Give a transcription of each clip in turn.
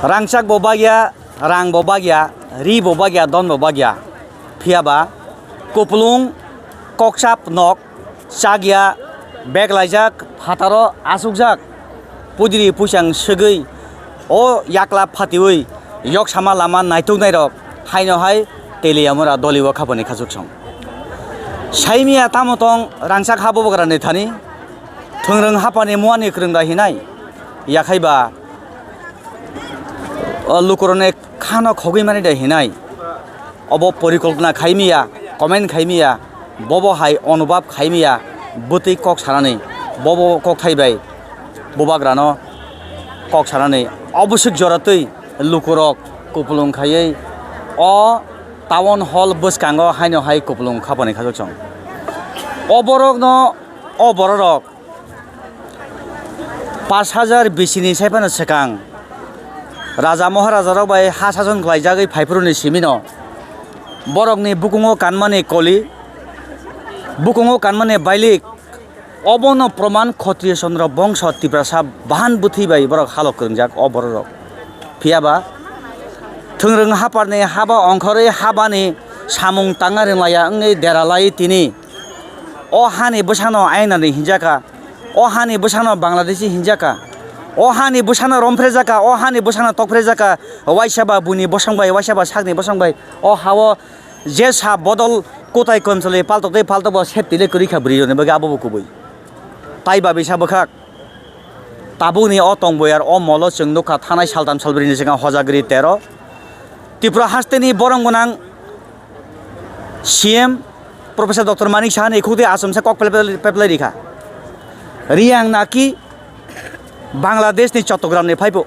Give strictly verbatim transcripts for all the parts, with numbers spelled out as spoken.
Rangchak bo bagya, rang bo bagya, ri bo bagya, don bo bagya. Phiya ba kupulung kokchap nok chakya, beklaijak, phataro achukjak, pudiri puisang swgwi o yakla phatiwi yoksama lama naituknairok haino hai Teliamura doliwo khapani khachuksong. Saimiya tamo tong rangchak ha bubagrani thani, thwngrwng hapani muani kwrwngda hinai, yakhaiba o lukurokni khano khogwi mani de hinai. Obo porikolpona khaimiya, comment khaimiya, bobo hai onubab khaimiya, bwtwi kok sanani, bobo kok thai bai bubagrano kok sanani, oboswk joratwi lukurok kupulung khaiwi o town hall bwskango haino hai kupulung khapani khachuksong. O borokno, o bororok Pash hajar bisini sai phano swkang raja moharajarok bai ha sason khlaijagwi phaiphuruni simino borokni bukungo kanmani koli, bukungo kanmani bailik, obono proman Khotriyo Chandra bongso Tiprasa bahan bwthwi bai borok halok kwrwngjak o bororok. Phiya ba thwngrwng haparni haba ongkhorwi habani samung tangna rwnglaiya wngwi deralai tini. O hani bwsano Ainani hinjaka, o hani bwsano Bangladeshi hinjaka, o hani bwsano romphre jaka, o hani bwsano tokphre jaka, waisa ba buini bosong bai, waisa ba sakni bosong bai, o hao je sa bodol kutai koncholi paltokdai paltokbo safety le kwrwi kha bwrwi rokni bagwi abobo kubui. Tai ba bisa bwkhak. Tabukni o tongboyar o molo chwng nukha thanai saltam salbrwini swkang Hojagiri tero. Tripura hasteni borong gwnang C M Professor Doctor Manik Sahani khukti achomsa kok peplai rikha. Riyang naki Bangladeshni Chottogramni phaibo.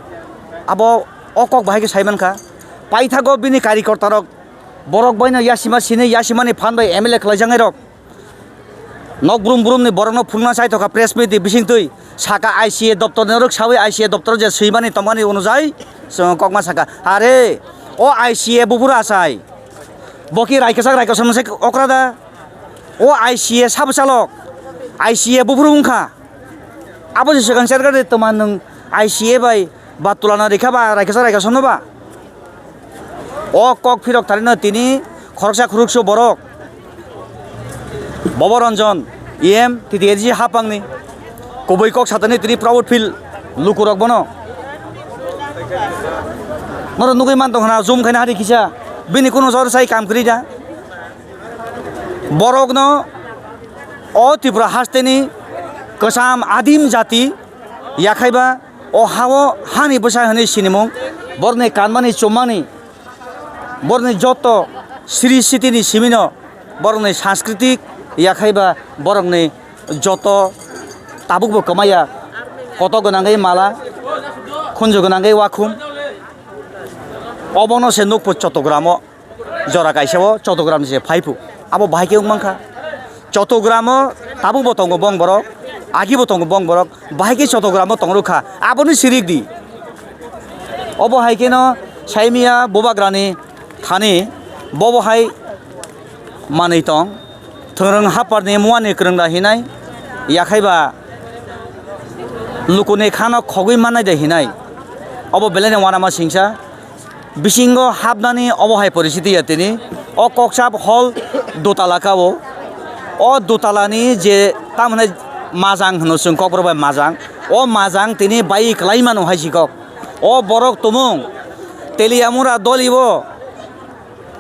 Abo o kok bahai khe sai mankha. Paithago bini karikortarok borok baino yasima sini yasimani phan bai M L A khlaijaknairok. Nok brum brumni borokno phunukna chaitokha press meet ni bisingtwi. Saka I C A doptorni rwksawi I C A doptor je swimani tongmani onujai chwng kokma saka. Are o I C A buphuru achai. Bo ki raikhasak raikhasak se okra da. O I C A sabo chalok. I C A buphuru wngkha. Abo se swkang chergade toma nwng I C A bai ba tulana rikha ba raikhasak raikhasak no ba. O kok phirok tharino tini khoroksa khoroksa borok. Bobo Ranjan, E M, T T A D C hapangni. Kubui kok satani tini proud feel lukurok bono. Noro nugui man tongkhna zoom khaina hari kisa. Bini kuno jor sai kam kwrwi da. Borokno o Tripura hasteni kwcham adim jati yakhaiba o hao hani bwsa hwnwi sinimung borokni kanmani chummani borokni joto sri sitini simino borokni sanskritik yakhaiba borokni joto tabukbo kwmaya kotok gwnangwi mala khunju gwnangwi wakhum obono se nukphu Chottogramo. Jora kaisa o Chottogramni se phaiphuk. Abo bahai khe wng mankha. Chottogramo tabukbo tongo bong borok, agibo tongo bong borok, bahai khe Chottogramo tong rwkha. Aboni sirik di. Obo hai kheno saimiya bubagrani thani bobo hai manwi tong. Thwngrwng haparni muani kwrwngda hinai, yakhaiba lukuni khano khogwi mannai de hinai. Obo belaini uanama singsa. Bisingo hapnani obo hai poristiti ya tini. O kokchap hall dotala ka o. O dotalani je tamhwnai majang hwno chwng kokborok bai majang. O majang tini bai kwlai mano hai si kok. O borok tumung Teliamura dolibo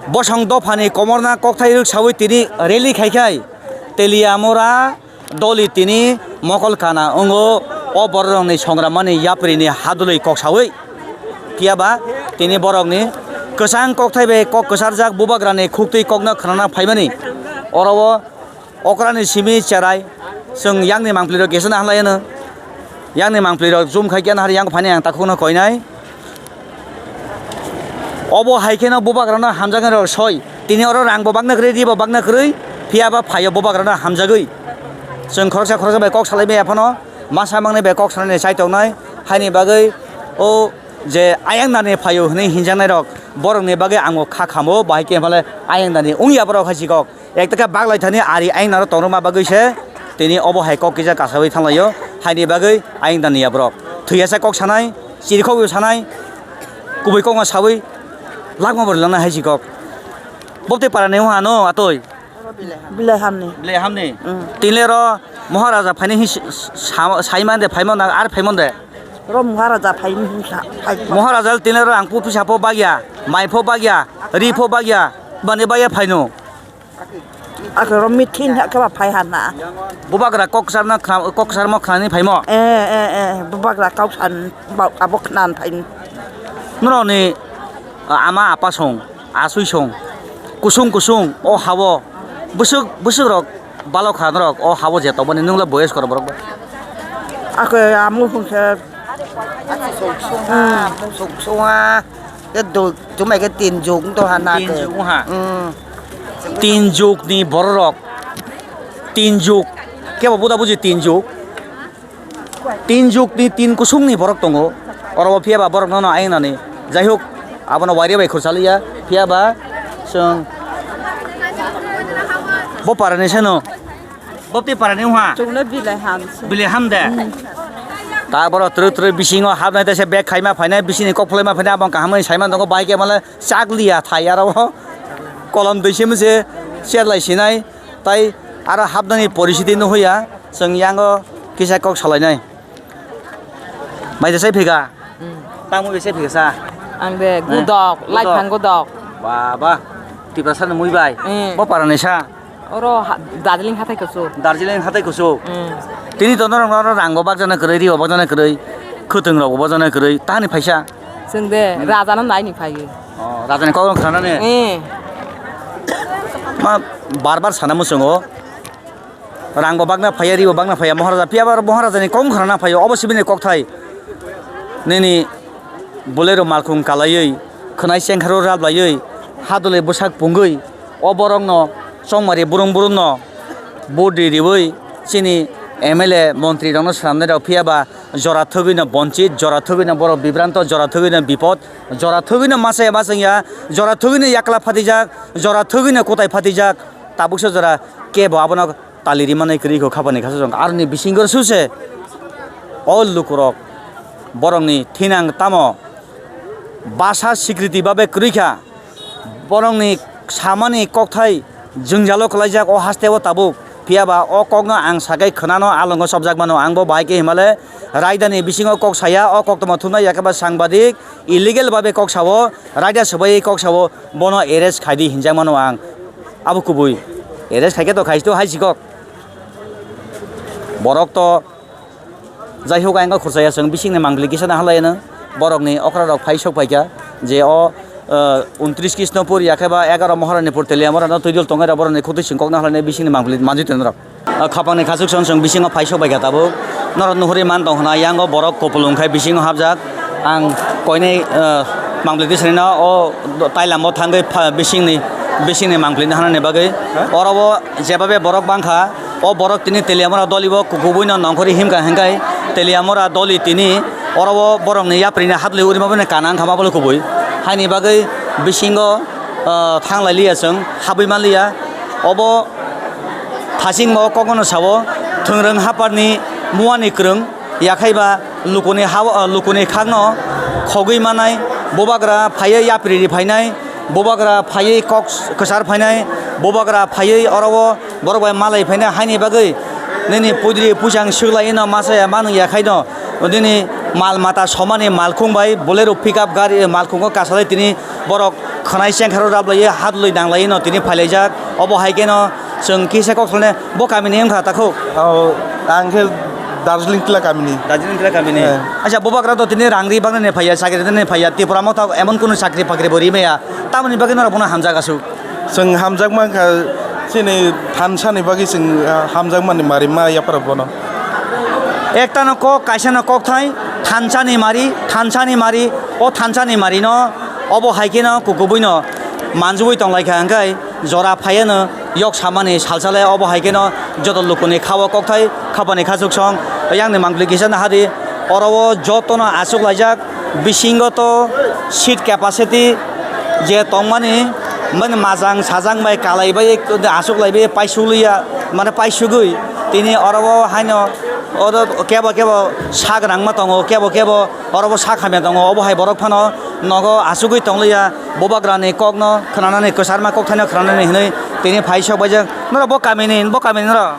bosong dophani komorna kokthai rwksawi tini rally khai khai Teliamura doli tini mokol kana wngo, o bororokni songramani yaprini hadulwi kok sawi. Phiya ba tini borokni kwchang kokthai bai kok kwcharjak bubagrani khuktwi kokno khnana phaimani. Oro o okrani simi cherai chwng yakni mangpilirok kesana halai ano. Yakni mangpilirok jum khai khe ano hari yang phani ang takhukno koinai. Obo hai kheno bubagrano hamjaknai rok soi. Tini oro rang bo bakna kwrwi, ri bo bakna kwrwi, phiya ba phaio bubagrano hamjagwi. Chwng khoroksa khoroksa bai kok salai maya phano, masa mangni bai kok sanani chai tongnai. Haini bagwi o je ayang nani phaio hwnwi hinjaknai rok, borokni bagwi ang bo kha khamo, bahai khe phale ayang nani wngya borok hai si kok. Ekta khe baglai thani ari ayang naro tongrwma bagwi se tini obo hai kok kisa kasawi thanglaio. Haini bagwi ayang nani ya borok. Thwiyasa kok sanai, Chirikhok sanai, kubui kokno sawi, lakma borwi langnai hai si kok. Boptwi parani wngha no atwi. Bilai hamni. Bilai hamni. Mm. Tinlero Maharaja phaini hi s-, s-, sa-, saimande phaimande ar phaimande. Ro Maharaja phaini hi sa-, phai. Maharaja tinlero ang pu pisa pho bagya, mai pho bagya, ri pho bagya, bani bagya phaino. Ako ro mithin ha khe ba phai hana. Bubagra kok sarna khna-, kok sarmo khnani phaimo. Eh, eh, eh, bubagra kok san ba abo khnan phaini. Noroni, ah, ama apa song, asui song, kusung kusung o hao bwswk, bwswk rok balok kha norok o hao je tongmani nwngla boyes koro borok ba. Ako amo hwnkhe. Ati song sunga, mung song sunga. Ke do, chumai ke tin juk to ha na ke. Tin juk ha. Hmm. Tin juk ni borok. Tin juk. Kebo buda buji tin juk. Tin juk ni tin kusung ni borok tongo. Oro bo phiya ba borok no no ayeng nani. Jai hok, abono waire bai khursa liya. Phiya ba chwng bo para ni seno. Bopti para ni wha? Chwngno bilai ham se. Bilai ham de? Hmm. Ta borok twrwi twrwi bisingo habnai tei se bag khaima phainai, bisingni kok phulaima phainai, abo kaham bai saimano tongo, bai khe male chak liya thai aro o kolom twi simi se cher lai sinai, tai aro habnani poristiti nuhuya, chwng yango kisa kok salainai. Mai de sai phika? Hmm. Tamo bai sai phika sa? Ang de, eh, gudok, lai godok. Phang gudok. Baba, Tiprasa ni mui bai. Hmm. Bo para ni sa? Oro ha-, Darjeeling hathai kuchuk. Darjeeling hathai kuchuk. Hmm. Tini to norok no rang bo bakjana kwrwi, ri bo bakjana kwrwi, khwtwng rok bo bakjana kwrwi, tani phaisa? Chwng de, hmm, raja no naini phaiwi. Oh, raja ni kok no khna nani? Hmm. Ma bar bar sana muchungo. Rang bo bakna phaiya, ri bo bakna phaiya, Maharaja phiya ba Maharaja ni kok khna na phaio, obo sibini kokthai. Nini bolero malkhung kalaiwi, khwnai chengkharo rablaiwi, hadwlwi bwsak pungwi, o borokno chongmari burung burungno vote ri riwi chini M L A montri rokno swnamnai rok phiya ba jora thwgwino bonchit, jora thwgwino borok bibranto, jora thwgwino bipod, jora thwgwino masa ya maswngya, jora thwgwino yakla phatijak, jora thwgwino kwtai phatijak, tabuksa jora kebo abono tali rimani kwrwi kho khapani khasajwk. Aroni bisingo suse o lukurok borokni thinang tamo basa sikriti babe kwrwi kha, borokni samani kokthai jwngjalo kwlaijak o haste o tabuk. Phiya ba o kokno ang sakai khwnano alongo chopjak mano, ang bo bahai khe himale raidani bisingo kok saya, o koktwma thumnai yakhe ba sangbadik illegal babe kok sao, raida swbai kok sao, bono arrest khaidi hinjak mano ang. Abo kubui arrest khaikhe to khaisto hai sikok. Borok to jai hok ang kho khurchaya chwng bisingni mangpili kisa na halai no borokni okra rok phai sok phaikha je o, uh, untris Krishnopur yakhe ba egaro Maharanipur Teliamura no twidul tongnai rok borokni khutui chwng kok na halai no bisingni mangpili manjui tonwi rok. Uh, khapangni khachuk chwng chwng bisingo phai sok phaikha tabuk norok nuhuri man tong khna yango borok kupulung khai bisingo hapjak. Ang koinwi, eh, mangpili tisani no o tailam o thangwi pha-, bisingni, bisingni mangpili no hanani bagwi. Oro o jebabe borok bangkha, o borok tini Teliamura doli bo kubui no nongkhorwi himkha hinkhai Teliamura doli tini oro o borokni yapri ni hadwlwi urima bini kana wngkha ma bolo kubui. Haini bagwi bisingo, eh, thanglai liya chwng, habwi man liya. Obo thachingma o kokno sao, thwngrwng haparni muani kwrwng. Yakhaiba lukuni ha-, lukuni khakno khogwi manai, bubagra phaiwi yapri ri phainai, bubagra phaiwi kok kwchar phainai, bubagra phaiwi oro o borok bai malai phainai, haini bagwi nini pudri puchang swk lai no masa ya manung ya khaino nini mal mata somani malkhung bai Bolero pickup gari malkhungo kasalai tini borok khwnai chengkharo rablaiwi hadlwi nanglaiwi no tini phailaijak. Obo hai kheno chwng kisa kok salne bo kamini wngkha takhuk. O, ang khe Darjeeling Tila kamini. Darjeeling Tila kamini. Eh. Acha, bubagra to tini rang ri bagwi ne phaiya, chakri ne phaiya, Tipra Motha emon kunu chakri pakri bo ri maya. Tamoni bagwi norok bono hamjak aswk. Chwng hamjak mankha, chini thansa ni bagwi chwng, ah, hamjak mani mari ma yapra bono. Ekta no kok, kaisa no kok thai, thansa ni mari, thansa ni mari, o thansa ni mari no obo hai kheno kukubui no manjui tong lai kha, hwnkhe jora phaiya no yok samani salsale obo hai kheno joto lukuni khao kokthai khapani khachuk song yang ni mangpili kisa nahadi oro o joto no achuk laijak. Bisingo to seat capacity je tongmani, mani majang sajang bai kalai bai aswk lai bai paisuk liya, mane paisugwi tini oro o haino Oro kebo kebo sak rangma tongo, kebo kebo oro bo sak hamya tongo, obo hai borok phano nogo achugwi tongliya, bubagrani kokno khwnanani, kwcharma kokthaino khwnanani hinwi tini phai sok baijak. Norok bo kamini, bo kamini norok?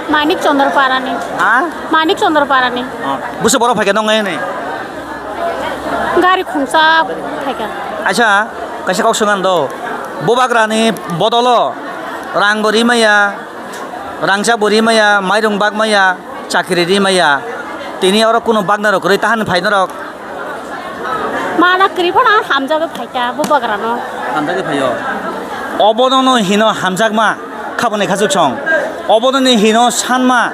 Manik Chandra Parani. Ha? Manik Chandra Parani. Oh, buso borok phaikha nong nai ni? Gari khungsa phaikha. Acha, kaisa kok swngan do. Bubagrani bodolo rang bo rimaya, rangchak bo rimaya, mairung bakmaya, chakri rimaya. Tini oro kunu bagna rok kwrwi tahan phai norok. Mana kwrwi phano ang hamjagwi phaikha bubagrano. Hamjagwi phaio. Obono no hino hamjakma, khaboni khachuk song. Obono ni hino sanma,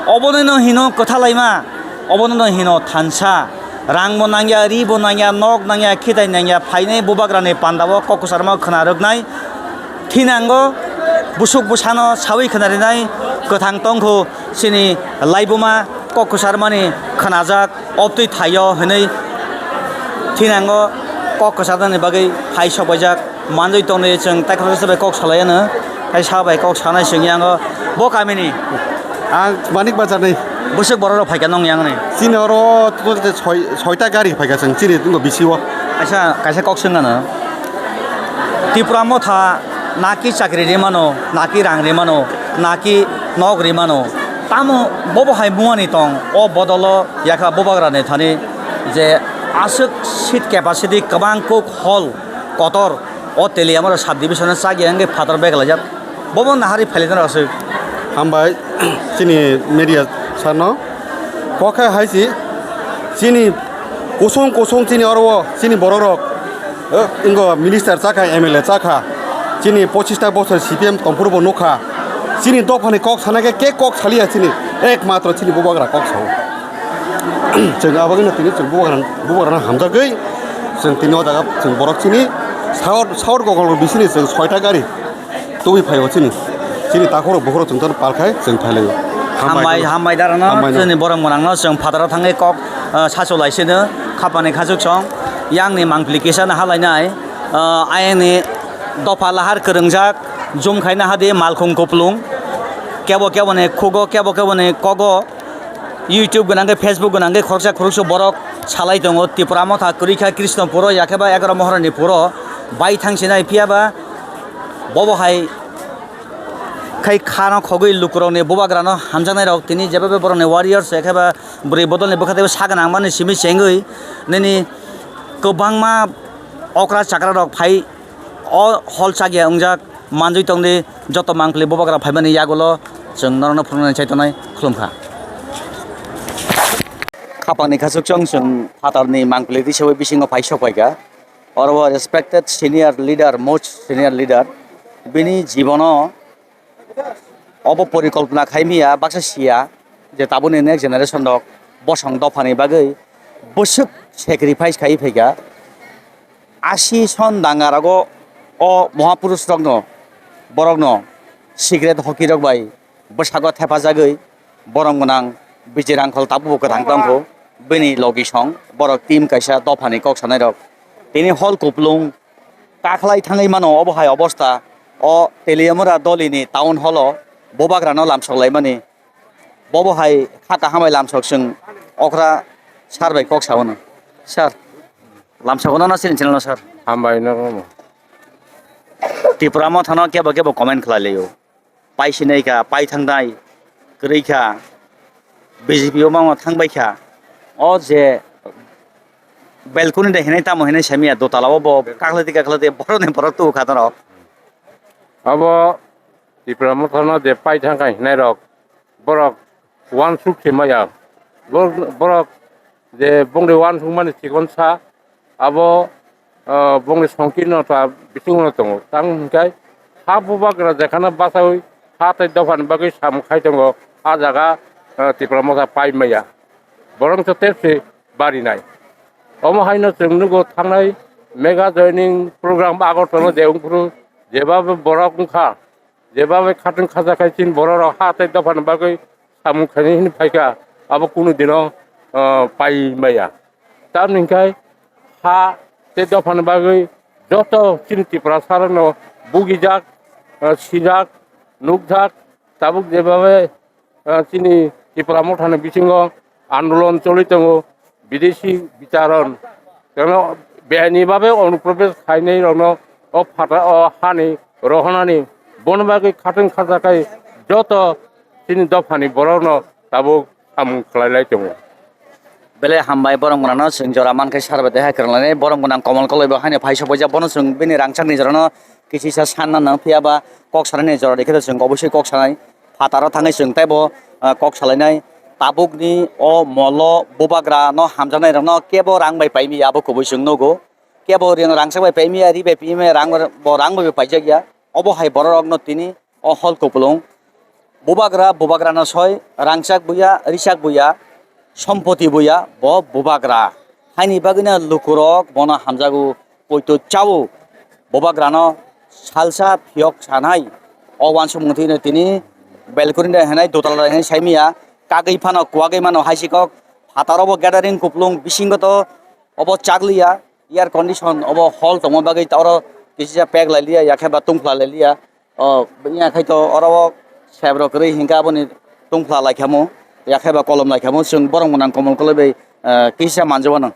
obono no hino kwthalaima, obono no hino thansa. Rang bo nangya, ri bo nangya, nok nangya, khitai nangya, phainai bubagrani pandao kok kwcharma khwna rwknai. Thinango busuk bwsano sawi khwna rinai kwthang tongkhu chini laibuma kok kwcharmani khwnajak obtwi thaio hinwi thinango kok kwcharnani bagwi hai sokbaijak manjwi tongdi chwng tei khoroksa bai kok salai ano tei sa bai kok sanai chwng yango bo kamini. Ang Manik Bazar ni. Bwswk borok rok phaikha nong yang ni? Chini oro total soi, soita gari phaikha chwng chini tungko bisi o. Aisa kaisa kok swng ano. Tipra Motha naki chakri rimano, naki rang rimano, naki nok rimano. Tamo bobo hai muani tong, o bodolo yakha bubagrani thani je aswk seat capacity kwbang kuk hall kotor o Teliamura sub division o chak ya wngwi phatar bag laijak. Bobo nahari phailai aswk. Hambai chini media sarno. Kokhe hai si chini kusung kusung chini oro o chini borok rok. Eh, ingo minister chakha, M L A chakha, chini pochista bosor C P M tongphuru bo nukha, chini dophani kok sana khe ke kok saliya chini, ekmatro chini bubagra kok sao. Chwng abagwino tini chwng bubagra, bubagrano hamjagwi chwng tini o jaga chwng borok chini saut, saut gogol bisini chwng soita gari. Tubui phaio chini. Chini takhoro bukhoro chwng tono palkhai chwng phailaio. Hambai, hambai darano, hambai no. Chini borok mwnangno chwng phataro thangwi kok, ah, sachu laisino khapani khachuk song. Yangni mangpili kisa no halainai, ah, ayangni dopha lahar kwrwngjak, jum khaina hadi malkhung kuplung. Kebo keboni khugo, kebo keboni kogo. YouTube gwnangkhe, Facebook gwnangkhe khoroksa khoroksa borok salai tongo. Tipra Motha kwrwi kha Krishnapuro, yakheba Egaromohorani puro bai thangsinai, phiyaba bobo hai khai khano khogwi lukurokni bubagrano hamjaknairok tini jeba borokni warriors, yakheba bwrwi bodolni bwkha teibo sagwnang mani simi chengwi nini kwbangma okra chakrarok phai o hol chakya wngjak. Manjwi tongdi, joto mangpili bubagra phaimani yagulo chwng norokno phunuknani chai tongnai. Khulumkha. Khapangni khachukchwng chwng phatarni mangpili tisawi bisingo phai sokpaikha. Oro o respected senior leader, most senior leader, bini jibono obo porikolpona khaimya baksa siya je tabukni next generation rok bosong dophani bagwi bwswk sacrifice khai phaikha. Asi son dangarogo o Mahapurush rokno, borokno cigarette hoki rok bai bwsago thepajagwi borom gwnang Bijay Rangkhol tabukbo kwthang tongkho. Bini logi song borok team kaisa dophani kok sanai rok. Tini hol kuplung kakhlai thangwi mano obo hai obosta. O Teliamura Dolini town hall o bubagrano lamsok laimani. Bobo hai kha kaham bai lamsok chwng okra sir bai kok sao no. Sir, lamsok no na chini channel no sir. Hambai no romo. Tipra Mothano kebo kebo comment khlai laio. Pai sinai kha, pai thangnai, kwrwi kha, B J P o mangno thangbai kha. O je balcony de hinai tamo hinai samiya dotala o bo kakhlai di kakhlai di borok ni borok tu kha norok. Abo Tipra Mothano je pai thangkha hinai rok, borok uansuk se maya. Borok, borok je bongni uansuk mani chikon sa, abo, ah, bongni songkirno ta bisingo tongo. Tang hwnkhe ha bubagra jekhano bachaui ha tei dophani bagwi samung khai tongo, ha jaga, ah, Tipra Motha pai maya. Borok wngkha tepsi barinai. Omo haino chwng nugo thangnai mega joining program Agartala je wngphuru jeba borok wngkha. Jeba bai khatwng khajakhai chini borok rok ha tei dophani bagwi samung khainai hwnwi phaikha, abo kunu dino, ah, pai maya. Tamni hwnkhe ha tei dophani bagwi joto chini Tiprasa rokno bugijak, ah, sijak, nukjak, tabuk jeba bai, ah, chini Tipra Mothani bisingo andolon choli tongo, bidesi bicharon, teno beni babe onuprobes khainai rokno o phata o hani rohonani bono bagwi khatung khajakai joto chini dophani borokno tabuk samung khlai lai tongo. Belai hambai borok mwnano chwng jora mankhe sar bai tei hai kwrwng lainai borok mwnang Komol Koloi bo haino phai sokbaijak bono chwng bini rangchakni jorano kisisa sanna nang phiya ba kok sanani jora rikhe chwng obosui kok sanai phataro thangwi chwng teibo ah, kok salainai tabukni o molo bubagrano hamjaknairokno kebo rang bai paimaya abo kubui chwng nugo kebo rangchak bai paimaya ri bai paimaya rang bo rang bai paijak ya obo hai bororokno tini o hol kupulung. Bubagra, bubagrano soi, rangchak buya, richak buya, sompoti buya, bo bubagra. Haini bagwino lukurok bono hamjago, poito chao. Bubagrano salsa phiyok sanai. O wansukmung tini, tini balcony de hinai, dotala de hinai saimiya. Kagwi phano, kwagwi mano hai sikok. Phataro bo gathering kuplung, bisingo to obo chakliya. Air condition, obo hall tongma bagwi ta oro kisisa pek lailiya, yakhe ba tungphla lailiya. O, ya khai to oro o sep rok kwrwi hinkhe aboni tungphla laikhamu, ya khai ba kolom laikhamu, chwng borok mwnang Komol Koloi bai, eh, kisa manjabano.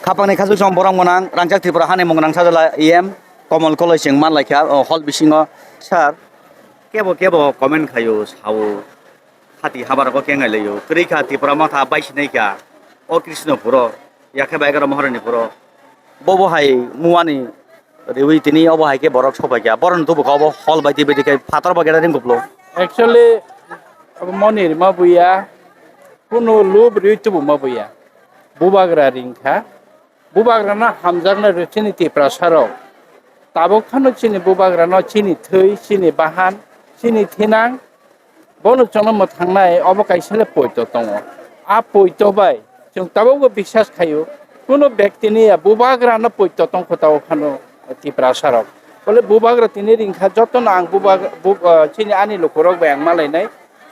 Khapangni khasuk song borok mwnang, Rangchak Tripura hani mwnang sajala E M Komol Koloi chwng man laikha, o hol bisingo. Sir, kebo kebo comment khaio, sao, khati habar ko kengai laio, kwrwi kha Tripura Motha bai sinai kha, o Krishnopuro, yakhe ba egaroh Mohorani puro. Bobo hai muani riwi tini obo hai khe borok sobai kha. Borok tubu kha obo hol bai twi bai khe phatar bo gera ring kuplo. Actually, abo moni rima buya, kuno lub riwi tubu ma buya. Bubagra ring kha. Bubagrano hamjaknai rw chini Tiprasarok. Tabuk phano chini bubagrano chini thwi, chini bahan, chini thinang, bono chwngno mwthangnai obo kaisa le poito tongo. A poito bai chwng tabukbo biswas khaio, kuno bektini ya bubagrano poito tongkho tabuk phano Tiprasarok. Bole bubagra tini ringkha jotono ang bubag-, bub-, ah, chini ani lukurok bai ang malainai,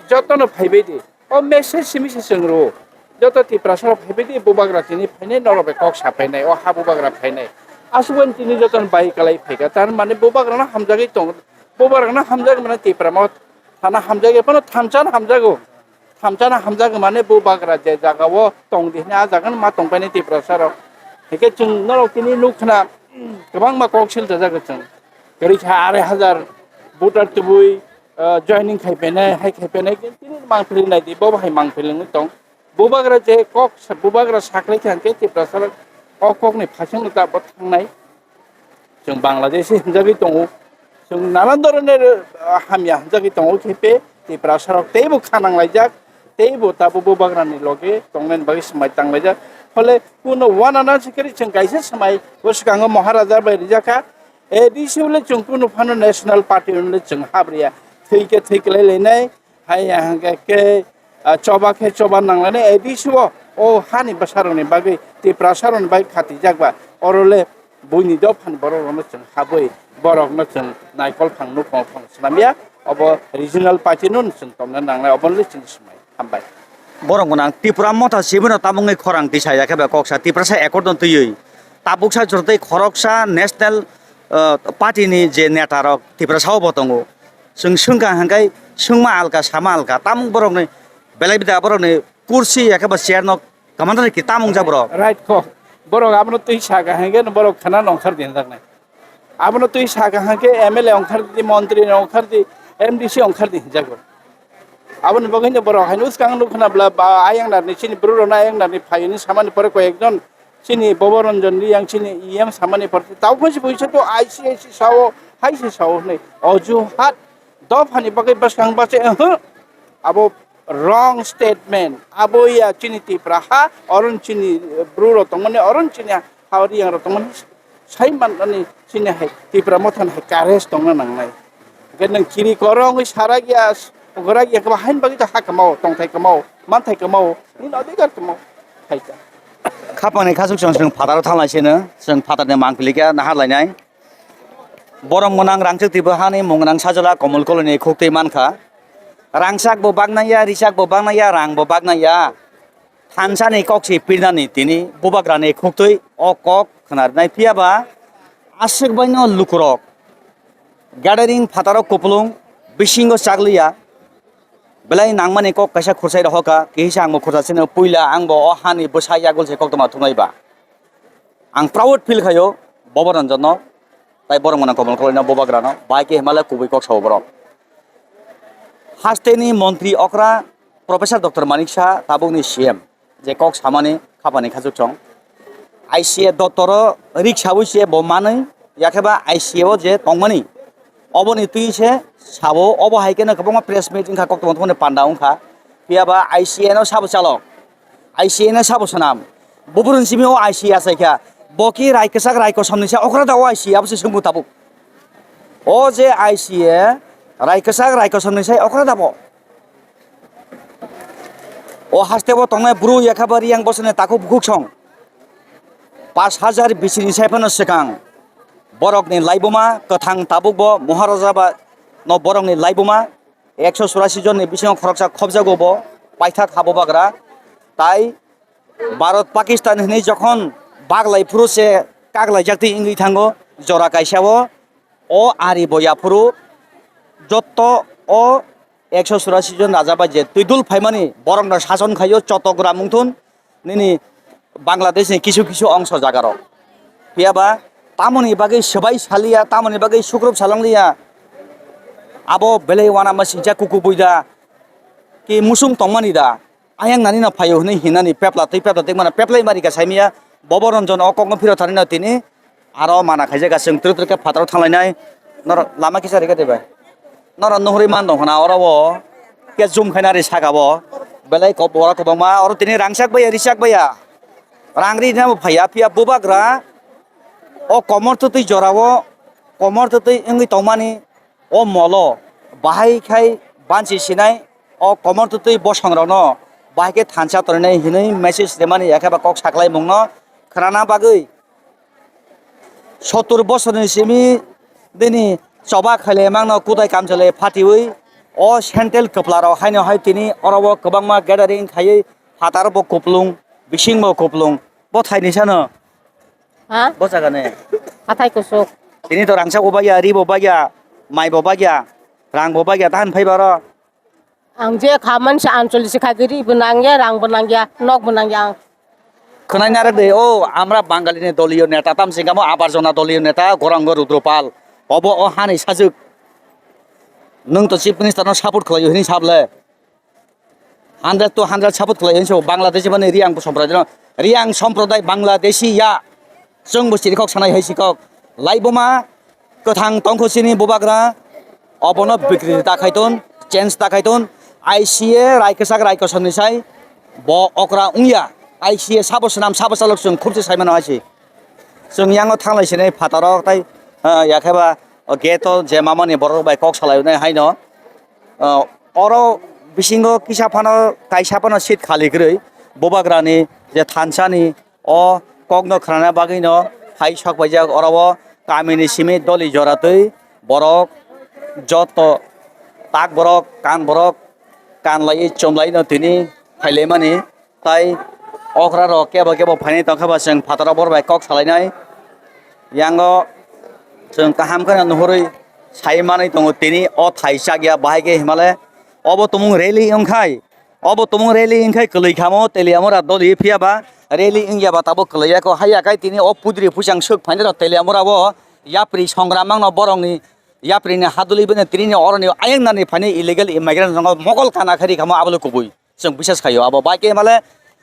jotono phaibai di. O message simi se chwng rwo. Joto Tiprasarok phaibai di bubagra tini phainai norok bai kok saphainai, o ha bubagra phainai. Aswkbo tini jotono bai kalai phaikha, tar mane bubagrano hamjagwi tong, bubagrano hamjagwi mane Tipra Motha thana hamjagwi phano thamsano hamjago. Thamsano hamjagwi mane bubagra je jagao tong di hwnwi a jagano ma tongpainai Tiprasarok. Hwnkhe chwng norok tini nukkhna kwbangma kok silchajago chwng. Kwrwi kha arai hajar voter tubui, ah, joining khai phainai, hai khai phainai, tini mangpili nai di, bo hai mangpili wngwi tong. Bubagra je kok sa-, bubagra saklai kha hwnkhe Tiprasarok o kokni phasingno ta bo thangnai. Chwng Bangladeshi hwnjagwi tongo, chwng nanan dhoroner, ah, hamya hwnjagwi tongo, khe pe Tiprasarok teibo kha nanglaijak, teibo tabuk bubagrani loge tongnani bagwi swmai tanglaijak. Phole kuno uanana se kwrwi chwng kaisa swmai bwskango Maharaja bai rijak kha, A D C le chwng kunu phano National Party le chwng habriya. Thwi khe thwi kwlai lainai, hai ya hwnkhe khe, ah, choba khe choba nanglainai A D C o, o hani bwsarokni bagwi, Tiprasarokni bagwi khatijak ba, oro le buini dophani borokrokno chwng habwi, borokno chwng naikol phang nukhung phang swnamya, obo regional party no chwng tongna nangnai, obo le chwng swmai. Hambai. Borok gwnang Tipra Motha sibino tabukni khorang tisa ya khe ba koksa Tiprasa accord no twiwi tabuksa jotoi khoroksa national, ah, party ni je neta rok Tiprasa o bo tongo. Chwng swngkha hwnkhe swngma alka sama alka tamung borokni belai bida borokni kursi ya khe ba chair no commander ki tamung jak borok. Right kho. Borok abono twi saka hwnkhe borok khana nongkhar dinjaknai. Abono twi saka hwnkhe M L A ongkhar di, montri ongkhar di, M D C ongkhar di hinjago. Aboni bagwi no borok haino swkang nuk khna bla ba ayang narni chini bru rokno ayang narni phaiyani samani pore koi ekjon chini Bobo Ranjan Reang chini E M samani pore tau khe buisa to I C I C sao hai se sao hwnwi ojuhat dophani bagwi bwskang bache, oho, abo wrong statement. Abo ya chini Tipra ha, oron chini, eh, bru rok tongmani, oron chini ha riyang rok tongmani. Sai manmani chini hai Tipra Mothani hai courage tongna nangnai. Hwnkhe nwng kiri koro wngwi sarak ya, gorak ya, kebo hain bagwi ta ha kwmao, tongthai kwmao, manthai kwmao, nini adhikar kwmao. Hai ta. Khapangni khasuk chwng chwng phataro thanglai sino, chwng phatarni mangpili khe nahar lainai. Borok mwnang rangchak twibo hani mwnang sajwla komol koloni khuktwi mankha. Rangchak bo baknai ya, richak bo baknai ya, rang bo baknai ya. Thansani kok si pirnani tini bubagrani khuktwi o kok khwnarnai phiya ba aswk baino lukurok gathering phataro kupulung bisingo chakliya. Belai nangmani kok kaisa khursai rohorkha, kisa angbo khursa sino puila angbo o hani bwsa yagul se koktwma thumnai ba. Ang proud feel khaio Bobo Ranjan no, tai borok mano Komol Koloi no, Bubagra no, bai khe himale kubui kok sao borok. Hasteni montri okra Professor Doctor Manik Saha, tabukni C M, je kok samani khapani khachuk chong. I C A dotoro rik sawi se bo manwi, yakheba I C A o je tongmani, oboni twi se sabo, obo hai kheno kwbangma press meet wngkha, koktwma thumani panda wngkha. Phiya ba I C A no sabo chalok, I C A no sabo swnam. Buburun simi o I C A achaikha, bo ki rai kwchak rai kosom ni se okra da o I C A abo se swngmung tabuk. O je I C A rai kwchak rai kosom ni se okra da bo. O haste bo tongnai bru yakha ba riyang bosoni takhuk bukhuk song. Pash hajar bisini sai phano swkang borokni laibuma kwthang tabuk bo Maharaja ba no borokni laibuma ekso churasi jonni bisingo khoroksa khobjago bo paithak habo bagra. Tai Bharat Pakistan hinwi jokhon baglai phuru se kaglai jak twi wngwi thango jora kaisa o, o ari bo yaphuru jotto o ekso churasi jon raja bai je twi dul phaimani borokno sason khaio Chattogram wngthun nini Bangladesh ni kisu kisu ongso jaga rok. Phiya ba tamoni bagwi swbai saliya, tamoni bagwi sukrup salongliya. Abo belai wana masingcha kuku buida ki musung tongmani da. Ayang nani no phaio hwnwi hinani pepla twi pepla twi mana peplai mari ka saimiya. Bobo Ranjan o kokno phiro thani no tini aro mana khaijak aswng twrwk twrwk khe phataro thanglainai. Norok lama kisa rikha de bai. Norok nuhuri man dong khna oro o khe jum khaina ri saka bo. Belai kok oro kwbangma oro tini rangchak baiya richak baiya. Rang ri nabo phaiya phiya bubagra o komor twtwi jora o komor twtwi wngwi tongmani o molo bahai khai banchi sinai o komor twtwi bosong rokno bahai khe thansa tonwi nai hinwi message rimani yakhe ba kok saklai mungno khwnana bagwi. Sottur bosorni simi bini choba khaile mangno kutai kamchwlwi phatiwi o central kwplarok haino hai tini oro o kwbangma gathering khaiwi phataro bo kuplung bisingbo kuplung bo thaini sano. Ha? Bo jaga ne. Hathai kusuk. Tini to rangchak bo bagya, ri bo bagya, mai bo bagya, rang bo bagya, tahan phai baro. Ang je kha mansa ancholi se khai ri bo nangya, rang bo nangya, nok bo nangya ang. Khwnai narwk de, o, amra Bangali ni doliyo neta, tam singamo abarjona doliyo neta, Gorang Rudropal. Obo o hani sajwk. Nwng to chief minister no support khlai hini sable. Hundred to hundred support khlai hinso Bangladesh bani Riang Sampradai no. Riang Sampradai Bangladeshi ya. Chwng bo siri kok sanai hai si kok. Laibuma kwthang tongkho sini bubagra. Obono bikri ta khaiton, change ta khaiton. I C A rai kwchak rai kosom ni sai bo okra wngya. I C A sabo swnam sabo chalok chwng khub se sai mano hai si. Chwng yango thanglai sinai phataro tai, ah, yakheba o gate o je mamani borok bai kok salai nai haino. Ah, oro bisingo kisa phano kaisa phano seat khali kwrwi bubagrani je thansani o kokno khnana bagwino hai sok paijak oro o kamini simi doli jora twi borok joto tak borok kan borok kan lai chom lai no tini phailaimani. Tai okra rok kebo kebo phainai tongkha ba chwng phataro bor bai kok salainai. Yango chwng kaham kheno nuhurwi sai manwi tongo tini o thai chakya bahai khe himale obo tumung rally wngkhai. Obo tumung rally wngkhai kwlwi khamo Teliamura doli phiya ba rally wngya ba tabuk kwlwi ya kho haiya khai tini o pudri puchang swk phainai rok Teliamura o yapri songra mangno borokni yapri ni haduli bini tini oroni ayang nani phainai illegal immigrant rok mokol kana khai ri khamo abole kubui. Chwng bisas khaio abo bai khe himale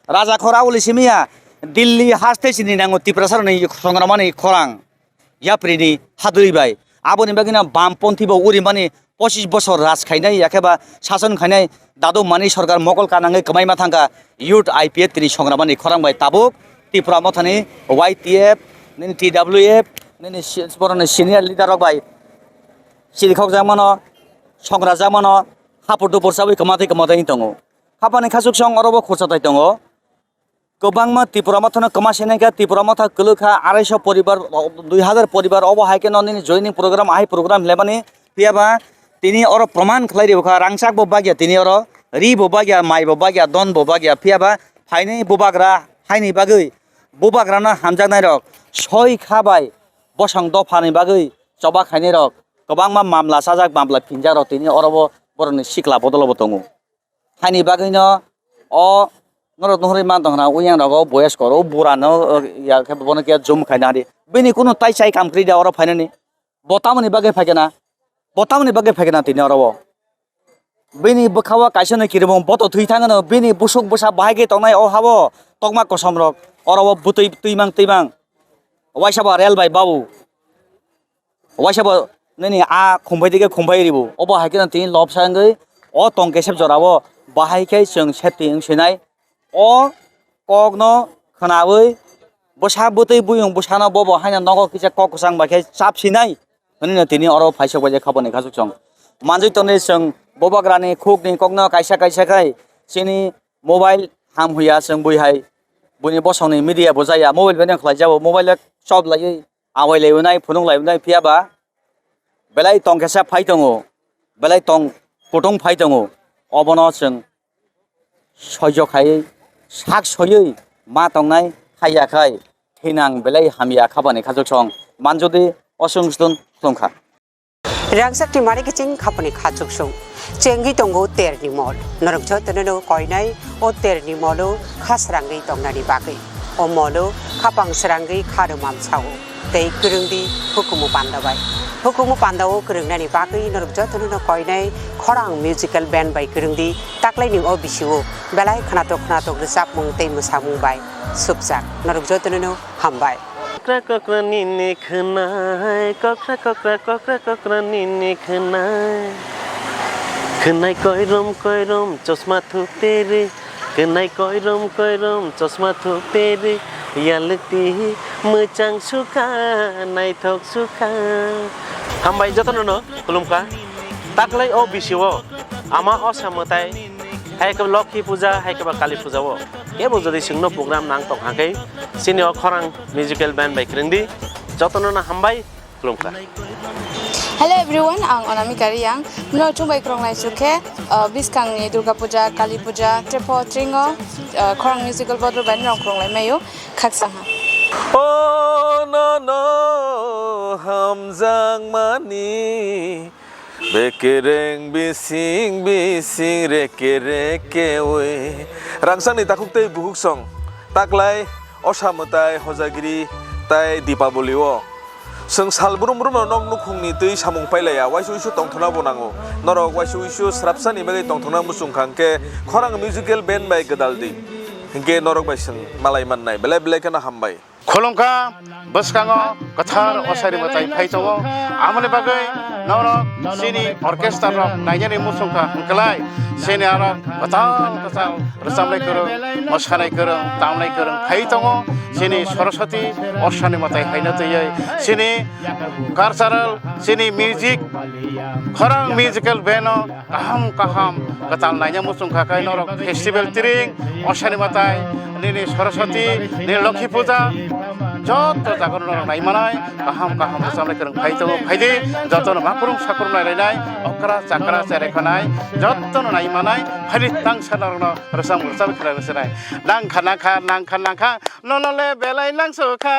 raja khora uli simiya Delhi haste sini nango Tiprasa rokni songramani khorang yapri ni haduri bai aboni bagwino bamponthi bo uri mani pochis bosor raj khainai yakheba sason khainai dadu mani sarkar mokol kanangwi kwmaima thangkha youth I P F tini songramani khorang bai tabuk Tipra mothani Y T F nini T W F nini si- boroni senior leader rok bai sirikhok jak mano songra jak mano hapur dupur chawi kwmathai kwmathai tongo. Hapani khachuk song oro bo khursa tai tongo. Kwbangma Tipra Motha no kwma se nai kha, Tipra Motha kwlwk kha arai so poribar, dui hazar poribar, obo hai khe no nini joining program, ahai program hwlaimani. Phiya ba tini oro proman khlai rw kha, rangchak bo bagya tini oro, ri bo bagya, mai bo bagya, don bo bagya. Phiya ba phainai bubagra haini bagwi, bubagra no hamjaknai rok soi kha bai bosong dopha ni bagwi choba khainai rok kwbangma mamla chajak, mamla phinjak rok tini oro bo borok ni sikla bodol bo tongo. Haini bagwino o norok nuhurwi man tongkha na, uyang rogo boyes koro, o bura no, o, ya khe bono khe jum khaina di. Bini kunu tai chai kam kwrwi da oro phainani. Bo tamoni bagwi phaikhe na? Bo tamoni bagwi phaikhe na tini oro o? Bini bwkha o kaisa no kirimung boto thwi thangano, bini busuk bwsa bahai khe tongnai o habo tokma kosom rok, oro o bwtwi twimang twimang. Waisa ba rel bai babu. Waisa bo nini a khumbai dike khumbai ribu. Obo hai kheno tini lobsa wngwi o tong kesep jora o bahai khe chwng seti wng sinai. O kokno khwnawi bwsa bwtwi buyung bwsano bobo haino nogo kisa kok kwchang bai khe chap sinai. Hwnwi no tini oro phaisok bai kha boni khasuk chwng. Manjwi tonwi chwng bubagrani khukni kokno kaisa kaisa khai chini mobile ham huya chwng bui hai buini bosongni media bo jaya mobile bai no khlai jabo mobile chop laiwi. Awai laibwnai, phunuk laibwnai, phiya ba belai tong kesa phai tongo, belai tong kutung phai tongo, obono chwng soijo khaiwi, sak soiwi ma tongnai, haiya khai thinang belai hamya khabani khachuk song manjodi osung sutun khulumkha. Rangchakni mari kiching khapani khachuk sung. Chengwi tongo terni mol. Norok jotono no koinai o terni molo kha srangwi tongnani bagwi. O molo khapang srangwi kha rwmam sao. Tei kwrwngdi hukumu panda bai. Hukumu panda o kwrwngnani bagwi norok jotono no koinai khorang musical band bai kwrwngdi taklaini o bisio belai khnatok khnatok rwchapmung tei mwsamung bai supjak. Norok jotono no Hambai. Kokra kokra nini khwnai, kokra kokra kokra kokra nini khwnai. Khwnai koirom koirom chosma thuperi, khwnai koirom koirom chosma thuperi, yalukti mwchang sukha, naithok sukha. Hambai jotono no khulumkha. Taklai o bisio ama osa mwtai hai khe Lokhi puja hai khe ba Kali puja o. Kebo jodi chwngno program nang tong hakhe, chini o khorang musical band bai kwrwngdi, jotono no hambai khulumkha. Hello everyone, ang Anamika Reang. Mno chumbai khorang lai chukhe, uh, biskang ni Durga Puja, Kali Puja, Trepo Tringo, uh, khorang musical board bai no khorang lai mayo, khaksa ha. Oh no no, hamjang mani. Bekereng bising bising reke reke oi. Rangsangni takhuk tei bukhuk song. Taklai osa mwtai hojagiri tai Dipaboli o. Chwng sal brum brum no nok nukhungni twi samung pailaiya. Waisa uisu tongthokna bo nango. Norok waisa uisu srapsani bagwi tongthokna muchung kha hwnkhe khorang musical band bai gwdal di. Hwnkhe norok bai chwng malai mannai. Belai belai kheno hambai. Khulumkha, bwskango kwthar osaini mwtai phai tongo. Amoni bagwi norok chini orchestra rok nainani muchungkha hwnkhlai chini aro kwtal kwtal rwchapnai kwrwng, mwsanai kwrwng, tamnai kwrwng phai tongo. Chini Saraswati osaini mwtai haino twiwi chini cultural, chini music, khorang musical band o kaham kaham kwtal naina muchung kha khe norok festival tiring, osaini mwtai, nini Saraswati, nini Lokhi puja, joto jaga norok nai manai, kaham kaham bwchamlai kwrwng phai tongo, phaidi, jotono makrung sakrung nai lainai, okra chakra cherai khanai, jotono nai manai, phaidi tangsa norokno rwchap rwchap khlai rwchapnai. Nangkha nangkha nangkha nangkha, nono le belai nangsukha,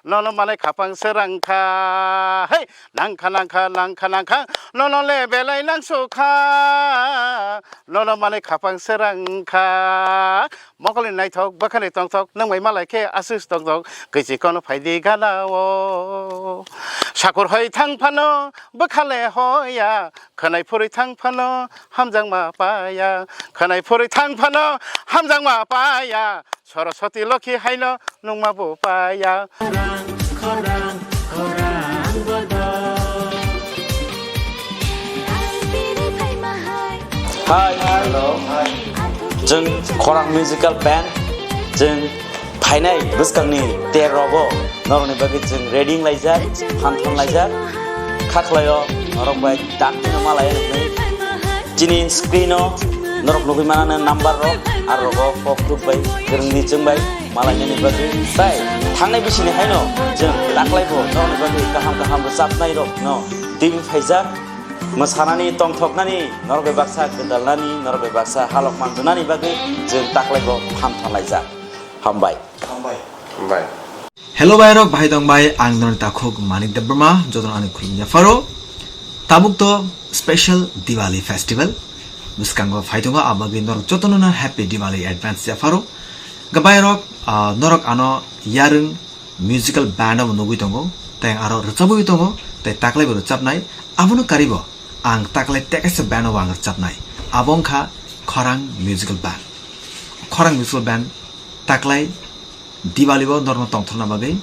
nono manai khapang se rangkha, hei. Nangkha nangkha nangkha nangkha, nono le belai nangsukha, nono manwi khapang se rangkha. Mokolni naithok bwkhani tongthok nwng bai malai khe aswk tongthok, kichi kono phaidi gana o. Sakur hoi thang phano bwkha le hoya, khwnai phurwi thang phano hamjakma paya, khwnai phurwi thang phano hamjakma paya. Saraswati Lokhi haino nungma bo paya. Hi, hello. Chwng Khorang Musical Band. Chwng phainai bwskangni ter rogo norokni bagwi chwng ready wnglaijak, phan thanlaijak. Kha khlaio norok bai dakti no malai nuknwi. Chini screen o norok nugwi manana number rok, aro rogo kok thuk bai, kwrwngni chwng bai malainani bagwi. Tai thangnai bisini haino chwng taklaibo norokni bagwi kaham kaham rwchapnai rok no twi phaijak. Mwsanani, tongthoknani, norok bai baksa gwdalnani, norok bai baksa halok manjwnani bagwi chwng taklaibo phan thanlaijak. Hambai. Hambai. Hambai. Hello bai rok, bahai tong bai, ang noni takhuk Manik Debbarma, jotono ani khulumya pharo. Tabuk to special Diwali festival. bwskango phai tongo, abagwi norok jotono no happy Diwali advance yapharo. Hwnkhe bairok, ah, norok ano Yarwng musical band o nugwi tongo, tei aro rwchabwi tongo, tei taklai bo rwchabnai, abono karibo ang taklai tekaisa band o ang rwchabnai, abo wngkha Khorang Musical Band. Khorang Musical Band taklai Diwali bo norokno tongthokna bagwi,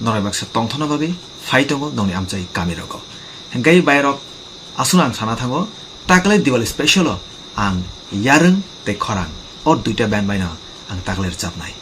norok baksa tongthokna bagwi phai tongo nongni amchai kami rogo. Hwnkhe bairok aswkno ang sana thango, taklai Diwali special o ang Yarwng tei Khorang o duita band baino ang taklai rwchabnai.